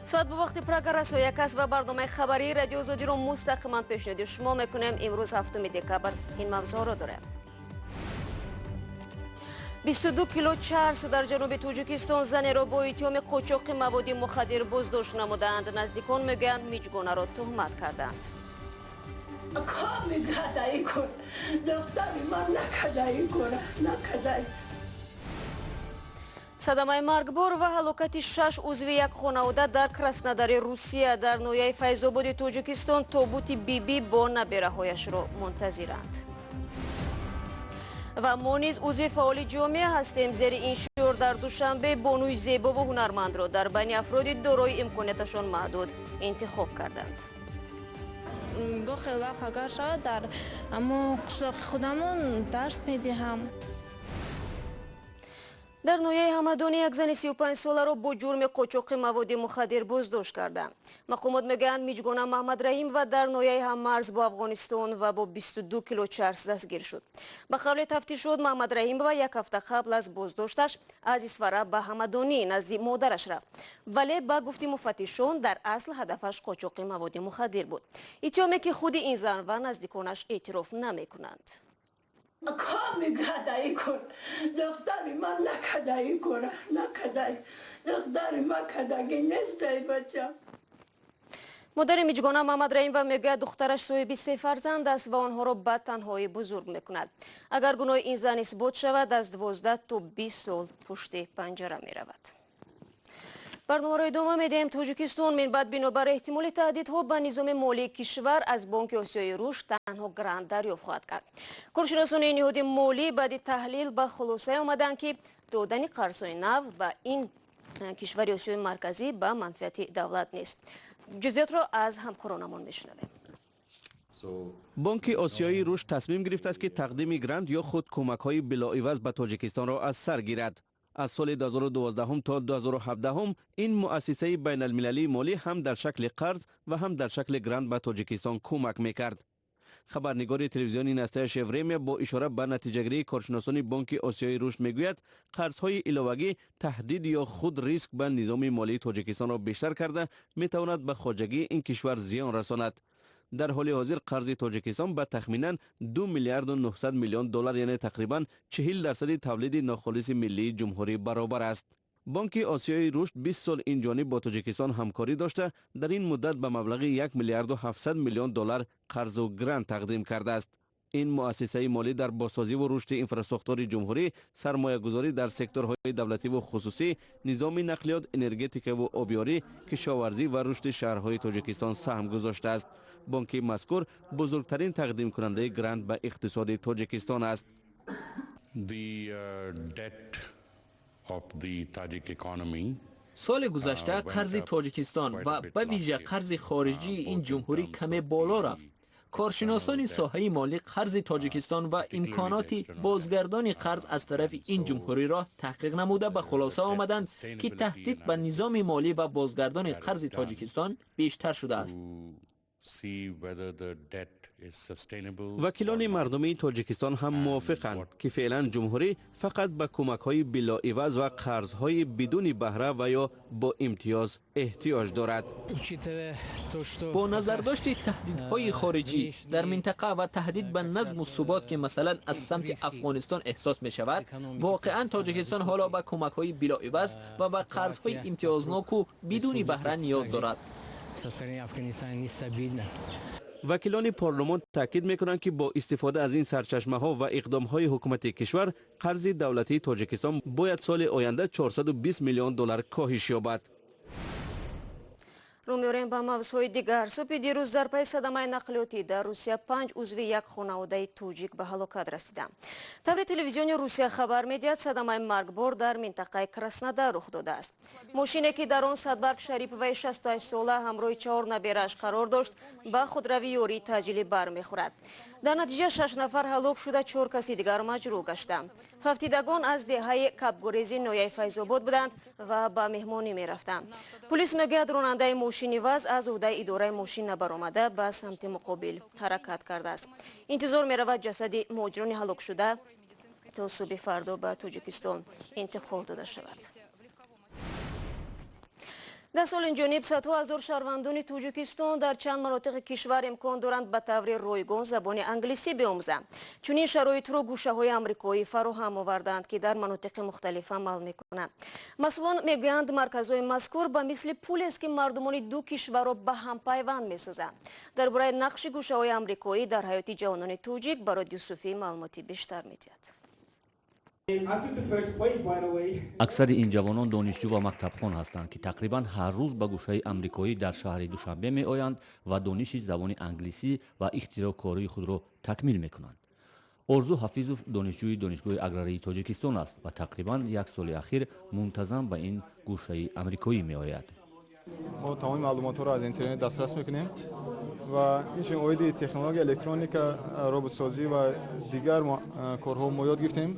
Соат бо вақти Прага расо 1 аст ва барномаи хабарии Радио Озодиро мустақиман пешниҳоди шумо мекунем. Имрӯз, 7 декабр, ин мавзӯъро дорем: 22 кило чарс дар ҷануби Тоҷикистон, занеро бо иттиҳоми қочоқи маводи мухаддир боздошт намуданд. Наздикон мегӯянд, Миҷгонаро туҳмат карданд. Коми кадаи кор, духтари ман накадаи кора, накадаи. Садамаи маргбор ва ҳалокати шаш узви як хонавода дар Краснодари Русия. Дар ноҳияи Файзободи Тоҷикистон тобути бибӣ бо набераҳояшро мунтазиранд. Ва мо низ узви фаъоли ҷомеа ҳастем. Зери ин шиор дар Душанбе бонуи зебову ҳунармандро дар байни афроди дорои имконияташон маҳдуд интихоб карданд. Гоҳе вақт агар шавад, дар ҳамон қишлоқи худамон дарс медиҳам. Дар ноҳияи Ҳамадонӣ як зани 35 соларо бо ҷурми қочоқи маводи мухаддир боздошт карданд. Мақомот мегӯянд, Миҷгона Маҳмадраҳимова дар ноҳияи ҳаммарз бо Афғонистон ва бо 22 кило чарс дастгир шуд. Ба қавли тафтишот, Маҳмадраҳимова як ҳафта қабл аз боздошташ аз Исфара ба Ҳамадонӣ назди модараш рафт, вале ба гуфти муфаттишон, дар асл ҳадафаш қочоқи маводи мухаддир буд, иттиҳоме ки худи ин зан ва наздиконаш эътироф намекунанд. Коми кадаи кор, духтари ман накадаи кора, накадаи. Духтари ман кадаги нестай, бача. Модари Миҷгона Маҳмадраҳимова мегӯяд, духтараш соҳиби се фарзанд аст ва онҳоро ба танҳоӣ бузург мекунад. Агар гуноҳи ин зан исбот шавад, аз 12 то 20 сол пушти панҷара меравад. Барномаро идома медиҳем. Тоҷикистон минбаъд бинобар эҳтимоли таҳдидҳо ба низоми молии кишвар аз Бонки Осиёи Рушд танҳо грант дарёфт хоҳад кард. Коршиносони ниҳоди молӣ баъди таҳлил ба хулосае омаданд, ки додани қарзҳои нав ба ин кишвари Осиёи Марказӣ ба манфиати давлат нест. Ҷузъиётро аз ҳамкоронамон мешунавем. Бонки Осиёии Рушд тасмим гирифтааст, ки тақдими грант ё худ кӯмакҳои билоиваз ба Тоҷикистонро аз сар гирад. Аз соли 2012 то 2017 ин муассисаи байналмилалии молӣ ҳам дар шакли қарз ва ҳам дар шакли грант ба Тоҷикистон кӯмак мекард. Хабарнигори телевизиони «Настоящее время» бо ишора ба натиҷагирии коршиносони Бонки Осиёи Рушд мегӯяд, қарзҳои иловагӣ таҳдид ё худ риск ба низоми молии Тоҷикистонро бештар карда метавонад, ба хоҷагии ин кишвар зиён расонад. Дар ҳоли ҳозир қарзи Тоҷикистон ба тахминан 2 миллиарду 900 миллион доллар, яъне тақрибан 40 дарсади тавлиди нохолиси миллии ҷумҳурӣ баробар аст. Бонки Осиёи Рушд 20 сол ин ҷониб бо Тоҷикистон ҳамкорӣ дошта, дар ин муддат ба маблағи 1 миллиарду 700 миллион доллар қарзу грант тақдим кардааст. Ин муассисаи молӣ дар бозсозиву рушди инфрасохтори ҷумҳурӣ, сармоягузорӣ дар секторҳои давлативу хусусӣ, низоми нақлиёт, энергетикаву обёрӣ, кишоварзӣ ва рушди шаҳрҳои Тоҷикистон саҳм гузоштааст. Бонки мазкур бузургтарин тақдимкунандаи грант ба иқтисоди Тоҷикистон аст. The debt of the Tajik economy Соли гузашта қарзи Тоҷикистон ва ба вижа қарзи хориҷии ин ҷумҳурӣ каме боло рафт. Коршиносони соҳаи молӣ қарзи Тоҷикистон ва имконоти бозгардони қарз аз тарафи ин ҷумҳуриро таҳқиқ намуда, ба хулоса омаданд, ки таҳдид ба низоми молӣ ва бозгардони қарзи Тоҷикистон бештар шудааст. See whether the debt is sustainable. Вакилони мардумии Тоҷикистон ҳам мувофиқанд, ки феълан ҷумҳурӣ фақат ба кӯмакҳои билоиваз ва қарзҳои бидуни баҳра ва ё бо имтиёз эҳтиёҷ дорад. Учитывая то, что Бо назардошти таҳдидҳои хориҷӣ дар минтақа ва таҳдид ба назму субот, ки масалан аз самти Афғонистон эҳсос мешавад, воқеан Тоҷикистон ҳоло ба кӯмакҳои билоиваз ва ба қарзҳои имтиёзноку бидуни баҳра ниёз дорад. Со стороны Афганистана нестабильно. Вакилони парлумон таъкид мекунанд, ки бо истифода аз ин сарчашмаҳо ва иқдомҳои ҳукумати кишвар қарзи давлатии Тоҷикистон бояд соли оянда 420 миллион доллар коҳиш ёбад. Рӯ меорем ба мавзӯъҳои дигар. Субҳи дирӯз дар пайи садамаи нақлиётӣ дар Русия панҷ узви як хонаводаи тоҷик ба ҳалокат расиданд. Таври телевизиони Русия хабар медиҳад, садамаи маргбор дар минтақаи Краснодар рух додааст. Мошине, ки дар он Садбарг Шариповаи 68 сола ҳамроҳи чаҳор наберааш қарор дошт, ба худрави ёрии таъҷилӣ бармехӯрад. Дар натиҷа шаш нафар ҳалок шуда, чор каси дигар маҷрӯҳ гаштанд. Фавтидагон аз деҳаи Кабгурези ноҳияи Файзобод буданд ва ба меҳмонӣ мерафтанд. Пулис мегӯяд, ронандаи мошини ВАЗ аз уҳдаи идораи мошин набаромада, ба самти муқобил ҳаракат кардааст. Интизор меравад, ҷасади муҳоҷирони ҳалокшуда то субҳи фардо ба Тоҷикистон интиқол дода шавад. Дар соли инҷониб садҳо ҳазор шаҳрвандони Тоҷикистон дар чанд манотиқи кишвар имкон доранд ба таври ройгон забони англисӣ биомӯзанд. Чунин шароитро гӯшаҳои амрикоӣ фароҳам овардаанд, ки дар манотиқи мухталиф амал мекунанд. Масъулон мегӯянд, марказҳои мазкур ба мисли пулест, ки мардумони ду кишварро ба ҳам пайванд месозанд. Дар бораи нақши гӯшаҳои амрикоӣ дар ҳаёти ҷавонони тоҷик Барод Юсуфӣ маълумоти бештар медиҳад. Аксари ин ҷавонон донишҷӯ ва мактабхон ҳастанд, ки тақрибан ҳар рӯз ба гӯшаи амрикоӣ дар шаҳри Душанбе меоянд ва дониши забони англисӣ ва ихтироъкории худро такмил мекунанд. Орзу Ҳафизов донишҷӯи Донишгоҳи аграрии Тоҷикистон аст ва тақрибан як соли ахир мунтазам ба ин гӯшаи амрикоӣ меояд. Мо тамоми маълумотҳоро аз интернет дастрас мекунем ва инчунин оиди технология, электроника, роботсозӣ ва дигар корҳо мо ёд гирифтем,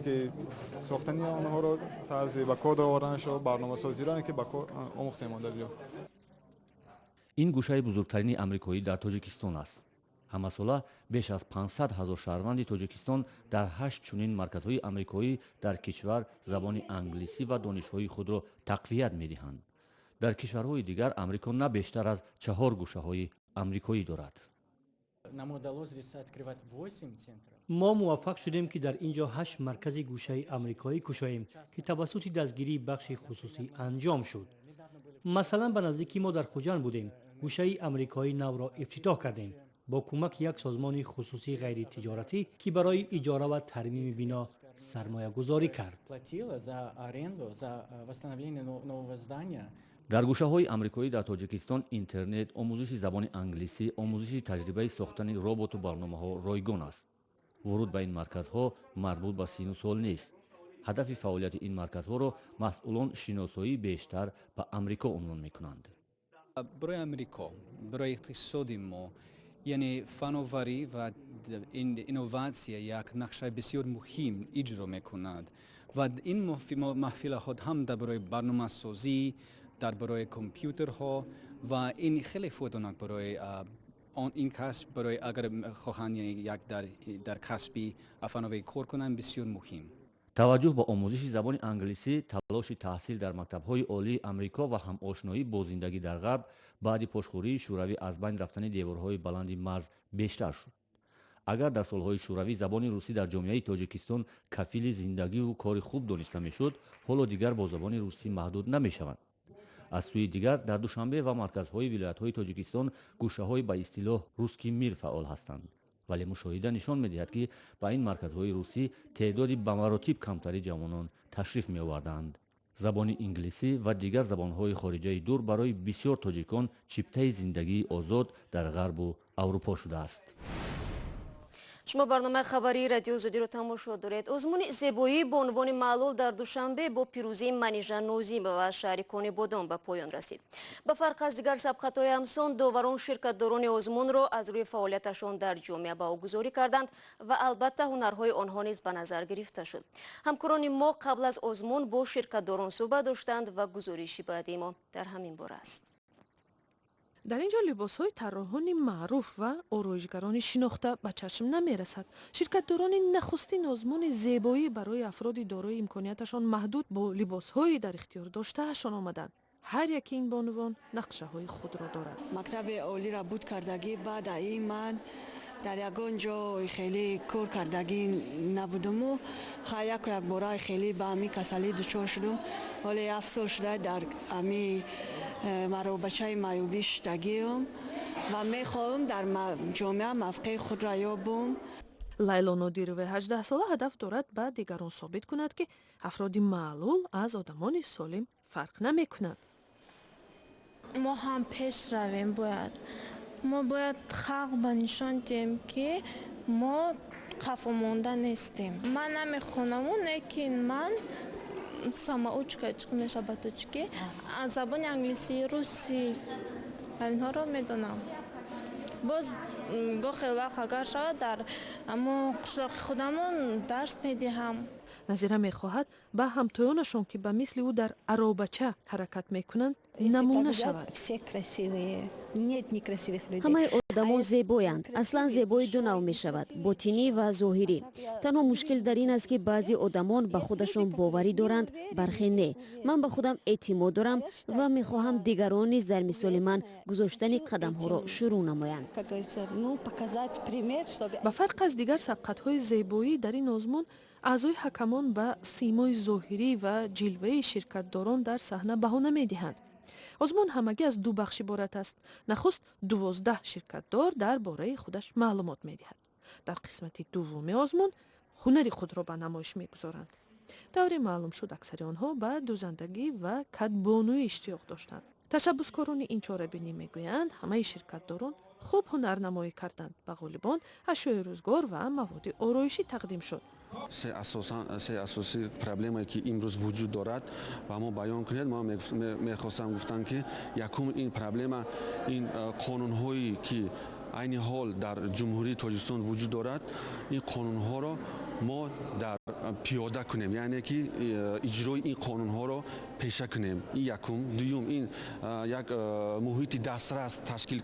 ки сохтани онҳоро, тарзи ба кор дароварданашро, барномасозиро ки ба кор омӯхтем дар ҷо. Ин гӯшаи бузургтарини амрикоӣ дар Тоҷикистон аст. Ҳамасола беш аз 500 ҳазор шаҳрванди Тоҷикистон дар ҳашт чунин марказҳои амрикоӣ дар кишвар забони англисӣ ва донишҳои худро тақвият медиҳанд. Дар кишварҳои дигар Амрико на бештар аз чаҳор гӯшаҳои амрикоӣ дорад. Мо муваффақ шудем, ки дар ин ҷо ҳашт маркази гӯшаи амрикоӣ кушоем, ки тавассути дастгирии бахши хусусӣ анҷом шуд. Масалан, ба наздикӣ мо дар Хуҷанд будем, гӯшаи амрикоии навро ифтитоҳ кардем бо кӯмаки як созмони хусусии ғайритиҷоратӣ, ки барои иҷора ва тармими бино сармоягузорӣ кард. Дар гӯшаҳои амрикоӣ дар Тоҷикистон интернет, омӯзиши забони англисӣ, омӯзиши таҷрибаи сохтани роботу барномаҳо ройгон аст. Вуруд ба ин марказҳо марбут ба сину сол нест. Ҳадафи фаъолияти ин марказҳоро масъулон шиносоии бештар ба Амрико унвон мекунанд. Барои Амрико, барои иқтисоди мо, яъне фановарӣ ва инноватсия як нақшаи бисёр муҳим иҷро мекунад ва ин маҳфилаҳо ҳам дар барои барномасозӣ, дар барои компютерҳо ва ин хеле фоиданок барои он ин касб, барои агар хоҳанд, яъне як дар касби фановарӣ кор кунанд, бисёр муҳим. Таваҷҷӯҳ ба омӯзиши забони англисӣ, талоши таҳсил дар мактабҳои олии Амрико ва ҳамошноӣ бо зиндагӣ дар Ғарб баъди пошхӯрии Шӯравӣ, аз байн рафтани деворҳои баланди марз бештар шуд. Агар дар солҳои шӯравӣ забони русӣ дар ҷомеаи Тоҷикистон кафили зиндагиву кори хуб дониста мешуд, ҳоло дигар бо забони русӣ маҳдуд намешаванд. Аз сӯи дигар, дар Душанбе ва марказҳои вилоятҳои Тоҷикистон гӯшаҳои ба истилоҳ «русский мир» фаъол ҳастанд, вале мушоҳида нишон медиҳад, ки ба ин марказҳои русӣ теъдоди ба маротиб камтари ҷавонон ташриф меоварданд. Забони инглисӣ ва дигар забонҳои хориҷаи дур барои бисёр тоҷикон чиптаи зиндагии озод дар Ғарбу Аврупо шудааст. Шумо барномаи хабарии Радио Озодиро тамошо доред. Озмуни зебоии бонувони маълул дар Душанбе бо пирӯзии Манижа Нозимова аз шаҳри Конибодом ба поён расид. Ба фарқ аз дигар сабқатҳои ҳамсон, доварон ширкатдорони озмунро аз рӯи фаъолияташон дар ҷомеа баҳогузорӣ карданд ва албатта ҳунарҳои онҳо низ ба назар гирифта шуд. Ҳамкорони мо қабл аз озмун бо ширкатдорон суҳбат доштанд ва гузориши баъдии мо дар ҳамин бора аст. Дар ин ҷо либосҳои тарроҳони маъруф ва ороишгарони шинохта ба чашм намерасад. Ширкатдорони нахустин озмуни зебоӣ барои афроди дорои имконияташон маҳдуд бо либосҳои дар ихтиёр доштаашон омаданд. Ҳар яки ин бонувон нақшаҳои худро дорад. Мактаби олиро буд кардагӣ, баъд ин ман дар ягон ҷой хеле кор кардагӣ набудуму ха яку якбора хеле ба ҳамин касалӣ дучор шудум. Ҳоле 7 сол шуда дар ҳами маробачаи маъюбӣ шудагиам ва мехоҳам дар ҷомеа мавқеи худро ёбум. Лайло Нодирова 18сола ҳадаф дорад ба дигарон собит кунад, ки афроди маълул аз одамони солим фарқ намекунад. Мо ҳам пеш равем бояд. Мо бояд халқ ба нишон диҳем, ки мо қафомонда нестем. Ман намехонаму, лекин ман самоучка, чӣ мешавад ба тоҷикӣ, забони англисӣ, русӣ, инҳоро медонам. Боз гоҳе вақт агар шавад, дар ҳамо қишлоқи худамон дарс медиҳам. Назира мехоҳад ба ҳамтоёнашон, ки ба мисли ӯ дар аробача ҳаракат мекунанд, намуна шавад. Ҳамаи одамо зебоянд. Аслан зебоӣ ду нав мешавад: ботинӣ ва зоҳирӣ. Танҳо мушкил дар ин аст, ки баъзе одамон ба худашон боварӣ доранд, бархе не. Ман ба худам эътимод дорам ва мехоҳам дигарон низ дар мисоли ман гузоштани қадамҳоро шурӯъ намоянд. Ба фарқ аз дигар сабқатҳои зебоӣ, дар ин озмун аъзои ҳакамон ба симои зоҳирӣ ва ҷилваи ширкатдорон дар саҳна баҳо намедиҳанд. Озмун ҳамагӣ аз ду бахш иборат аст. Нахуст 12 ширкатдор дар бораи худаш маълумот медиҳад. Дар қисмати дуввуми озмун ҳунари худро ба намоиш мегузоранд. Тавре маълум шуд, аксари онҳо ба дӯзандагӣ ва кадбонуӣ иштиёқ доштанд. Ташаббускорони ин чорабинӣ мегӯянд, ҳамаи ширкатдорон хуб ҳунарнамоӣ карданд. Ба ғолибон ашёи рӯзгор ва маводи ороишӣ тақдим шуд. Се асосӣ проблемае, ки имрӯз вуҷуд дорад, ба мо баён кунед. Ман мехостам гуфтам, ки якум ин проблема ин қонунҳое, ки айни ҳол дар Ҷумҳурии Тоҷикистон вуҷуд дорад, ин қонунҳоро мо дар пиёда кунем, яъне ки иҷрои ин қонунҳоро пеша кунем. Ин якум. Дуюм, ин як муҳити дастрас ташкил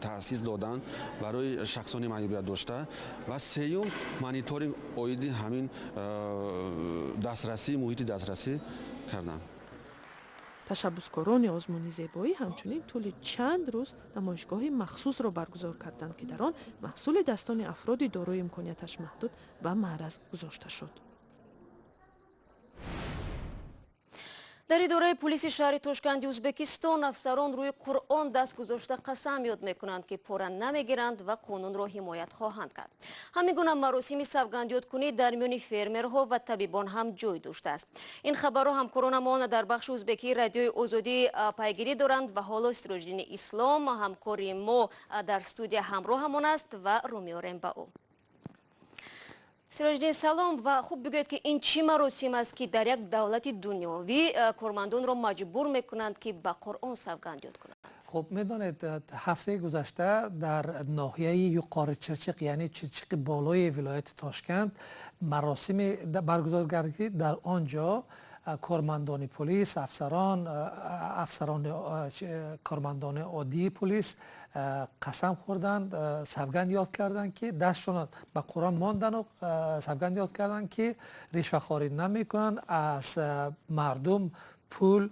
таъсис додан барои шахсони маъюбият дошта ва сеюм, мониторинг оиди ҳамин дастрасӣ, муҳити дастрасӣ кардан. Ташаббускорони озмуни зебоӣ ҳамчунин тӯли чанд рӯз намоишгоҳи махсусро баргузор карданд, ки дар он маҳсули дастони афроди дорои имконияташ маҳдуд ба маъраз гузошта шуд. Дар идораи пулиси шаҳри Тошканди Ӯзбекистон афсарон рӯи Қуръон даст гузошта қасам ёд мекунанд, ки пора намегиранд ва қонунро ҳимоят хоҳанд кард. Ҳамин гуна маросими савгандёдкунӣ дар миёни фермерҳо ва табибон ҳам ҷой доштааст. Ин хабарро ҳамкоронамон дар бахши ӯзбекии Радиои Озодӣ пайгирӣ доранд ва ҳоло Сироҷиддини Ислом, ҳамкори мо, дар студия ҳамроҳамон аст ва рӯ меорем ба ӯ. Сироҷиддин, салом, ва хуб бигӯед, ки ин чӣ маросим аст, ки дар як давлати дунёвӣ кормандонро маҷбур мекунанд, ки ба Қуръон савганд ёд кунанд? Хуб, медонед, ҳафтаи гузашта дар ноҳияи Юқори Чирчиқ, яъне Чирчиқи болои вилояти Тошканд, маросиме баргузор гардид. Дар он ҷо кормандони полис, афсарон, кормандони оддии полис қасам хӯрданд, савганд ёд карданд, ки дастшон ба Қуръон мондану савганд ёд карданд, ки ришвахорӣ намекунанд, аз мардум пул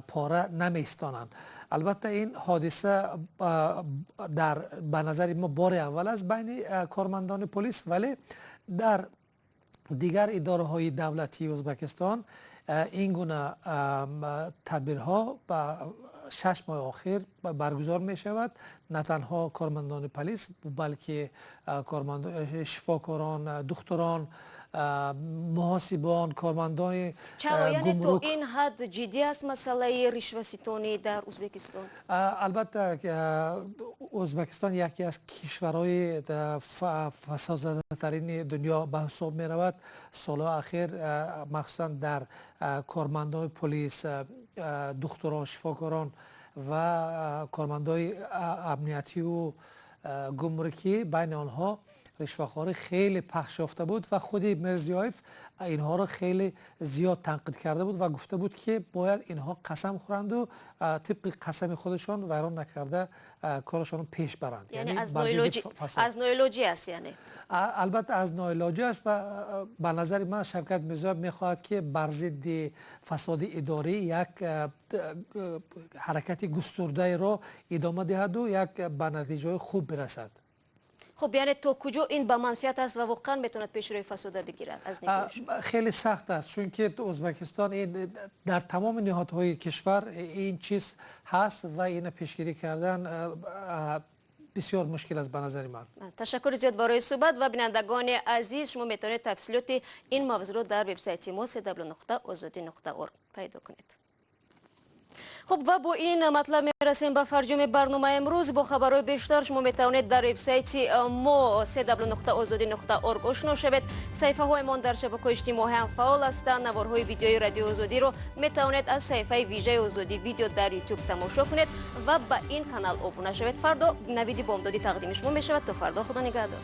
пора намеистонанд. Албатта, ин ҳодиса дар ба назари мо бори аввал аст байни кормандони полис, вале дар дигар идораҳои давлатии Ӯзбекистон ин гуна тадбирҳо ба 6 моҳи охир баргузор мешавад. На танҳо кормандони полис, балки шифокорон, духтурон, муҳосибон, кормандони Чаро, яъне то ин ҳад ҷиддӣ аст масъалаи ришваситонӣ дар Ӯзбекистон? Албатта, Ӯзбекистон яке аз кишварҳои фасодзадатарини дунё ба ҳисоб меравад. Солҳои ахир, махсусан дар кормандони полис, духтурон, шифокорон ва кормандои амниятию гумрукӣ байни онҳо ришвахорӣ хеле пахш ёфта буд ва худи Мирзиёев инҳоро хеле зиёд танқид карда буд ва гуфта буд, ки бояд инҳо қасам хӯранду тибқи қасами худашон вайрон накарда корашонро пеш баранд. Аз ноилоҷӣ аст яъне? Албатта, аз ноилоҷӣ аст ва ба назари ман Шавкат Мирзиёев мехоҳад, ки бар зидди фасоди идорӣ як ҳаракати густурдаеро идома диҳаду як ба натиҷаҳои хуб бирасад. Хуб, яъне то куҷо ин ба манфиат аст ва воқеан метавонад пешрӯи фасода бигирад аз нигоҳи шумо? Хеле сахт аст, чунки Ӯзбекистон дар тамоми ниҳодҳои кишвар ин чиз ҳаст ва ина пешгирӣ кардан бисёр мушкил аст ба назари ман. Ташаккури зиёд барои суҳбат ва бинандагони азиз, шумо метавонед тафсилоти ин мавзӯъро дар вебсайти мо cw.ozodi.org пайдо кунед. Хуб, ва бо ин матлаб мерасем ба фарҷоми барномаи имрӯз. Бо хабарҳои бештар шумо метавонед дар вебсайти мо cw.ozodi.org ошно шавед. Саҳифаҳоямон дар шабакаҳои иҷтимоӣ ҳам фаъол ҳастанд. Наворҳои видеои Радиои Озодиро метавонед аз саҳифаи вижаи Озодӣ видео дар Ютуб тамошо кунед ва ба ин канал обуна шавед. Фардо навиди бомдодӣ тақдими шумо мешавад. То фардо, Худо нигаҳдор.